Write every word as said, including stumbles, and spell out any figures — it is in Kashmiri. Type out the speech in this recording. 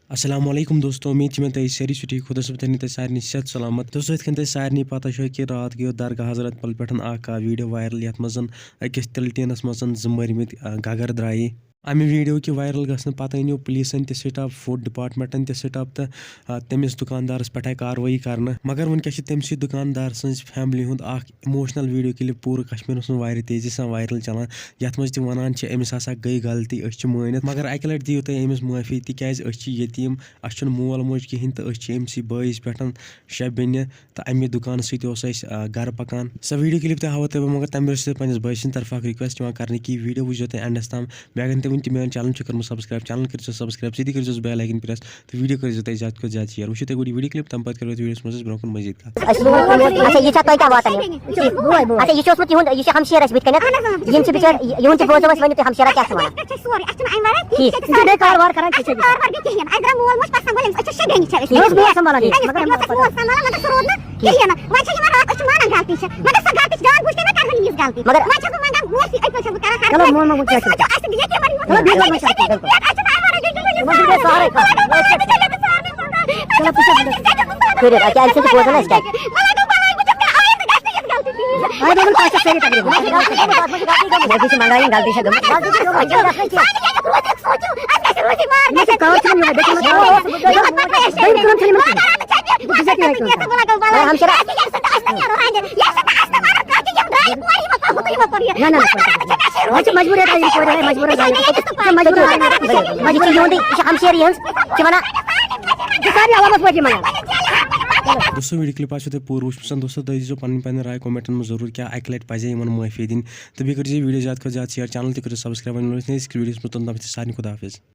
السلام علیکم دوستو، امید چھِ مےٚ تُہۍ سٲری چھِو ٹھیٖک۔ خۄدا صٲب تھٲینو تۄہہِ سارنٕے صحت سلامت۔ دوستو، یِتھ کٔنۍ تۄہہِ سارنٕے پتہ چھو کہِ راتھ گٔیو درگاہ حضرت بل پٮ۪ٹھ اکھ، آ، video viral، یتھ منٛز أکِس تِلہٕ ٹیٖنس منٛز زٕ مٔرمٕتۍ، آ، گگر درٛایہِ۔ امہِ video کہِ viral گژھنہٕ پتہٕ أنِو پُلیٖسن تہِ staff، food departmentن تہِ staff تہٕ، آ، تٔمِس دُکاندارس پٮ۪ٹھ آیہِ کاروٲیی کرنہٕ۔ مگر وٕنکیٚس چھِ تٔمسٕے دُکاندار سٕنٛز family ہُنٛد اکھ emotional video clip پوٗرٕ کشمیٖرس منٛز واریاہ تیزی سان viral چلان، یتھ منٛز تہِ ونان چھِ، أمِس ہسا گٔے غلطی، أسۍ چھِ مٲنِتھ، مگر اکہِ لٹہِ دِیِو تُہۍ أمِس معٲفی، تِکیازِ أسۍ چھِ یتیٖم، اسہِ چھُنہٕ مول موج کِہینۍ تہٕ أسۍ چھِ أمسٕے بٲیِس پٮ۪ٹھ شےٚ بیٚنہِ تہٕ امہِ دُکانہٕ سۭتۍ اوس اسہِ، آ، گرٕ پکان۔ سۄ video clip تہِ ہاوو تۄہہِ بہٕ، مگر تمہِ برونٛہہ چھُ تۄہہِ پننِس بٲے سٕنٛدِ طرفہٕ اکھ request یِوان کرنہٕ کہِ یہِ video وٕچھزیو تُہۍ endس تام۔ مےٚ اگر نہٕ تُہۍ وٕنہِ تہِ میون channel چھُو کٔرمٕژ subscribe، channel کٔرزیو subscribe، سۭتی کٔرزیو سُہ bell icon press تہٕ video کٔرزیو تُہۍ زیادٕ کھۄتہٕ زیادٕ share۔ وٕچھِو تُہۍ گۄڈٕ یہِ video clip، تمہِ پتہٕ کرو أسۍ videoس منٛز أسۍ برونٛہہ کُن مزید کتھ۔ اَسہِ ووٚن، اچھا، یہِ چھا تۄہہِ کیٛاہ واتان یہِ؟ یہِ چھُ بوے، بوے۔ اچھا، یہِ چھُ اوسمُت یِہُنٛد، یہِ چھِ ہمشیر اَسہِ بٕتھِ کَنٮ۪تھ۔ اہن حظ، اۭں۔ یِم چھِ بِچٲرۍ، یِہُنٛد تہِ بوزو اَسہِ، ؤنِو تُہۍ ہمشیرا کیٛاہ چھِ وَنان؟ اَسہِ چھِ سورُے، اَسہِ چھُنہٕ اَمہِ وَرٲے کِہیٖنۍ۔ یہِ چھِ سارے سارٕ وارٕ کَران، کِہیٖنۍ۔ اَسہِ چھُنہٕ کارٕبار تہِ کِہیٖنۍ۔ اَسہِ درٛاو مول موج پَسنٛد، ؤلِم، أسۍ چھِ شےٚ بیٚنہِ چھِ أسہِ۔ مےٚ اوس مول سنبھالان یہِ، أمِس مگر پٮ۪ٹھ، مےٚ اوس مول سنبھالان، مگر سُہ روٗد نہٕ کِہیٖنۍ نہٕ۔ وۄنۍ چھِ یِمَن راتھ، أسۍ چھِ مانان غلطی چھِ، مگر سۄ غلطی چھِ جان بوٗجھ کٔرِتھ مےٚ کَرٕہَن یِژھ غلطی۔ مگر وۄنۍ چھَس بہٕ منٛگان معٲفی، أتھۍ پٮ۪ٹھ چھَس بہٕ کَران ہر چلو، کانٛہہ۔ مول موج کیٛاہ چھُ؟ اَسہِ چھِ ییٚتہِ یِمَن یِمَن چلو، بِہِو، بِہِو، بِہِو۔ کٔرِتھ، اَتہِ اَمہِ سۭتۍ چھِ بوزان اَسہِ کیٛاہ؟ آ، دوٚپُن، تۄہہِ چھِ سٲری تقریٖباً۔ معٲفی چھِ منٛگان، یِم غلطی چھےٚ گٔمٕژ۔ یِم چھِ کار چھِ وۄنۍ یِہوٚے، بیٚیہِ چھِ کار، بیٚیہِ کٲم چھِنہٕ یِمَن کِہیٖنۍ۔ بہٕ چھُس یَتھ یِہوٚے کٲم کران۔ نہ، نہ، نہ۔ وۄنۍ چھِ مجبوٗر یَتھ آیہِ کورِ، وۄنۍ مجبوٗر آیہِ۔ یہِ چھِ مجبوٗر آیہِ۔ یہِ چھِ یِہُنٛدُے، یہِ چھِ ہمشیرٕ یِہٕنٛز۔ چھِ وَنان، یہِ چھِ سارنٕے عوامَس پٲٹھۍ یِوان۔ دوستو، video clip آسیو تۄہہِ پوٗرٕ وٕچھمُت۔ دوستو، تُہۍ دیٖزیو پَنٕنۍ پَنٕنۍ راے commentن منٛز ضروٗر، کیٛاہ اَکہِ لَٹہِ پَزے یِمَن معٲفی دِنۍ؟ تہٕ بیٚیہِ کٔرزیو video زیادٕ کھۄتہٕ زیادٕ share، channel تہِ کٔرِو subscribe۔ وۄنۍ مِلو أسۍ next videoس منٛز، توٚتام تام چھِ سارنٕے خۄدا حافظ۔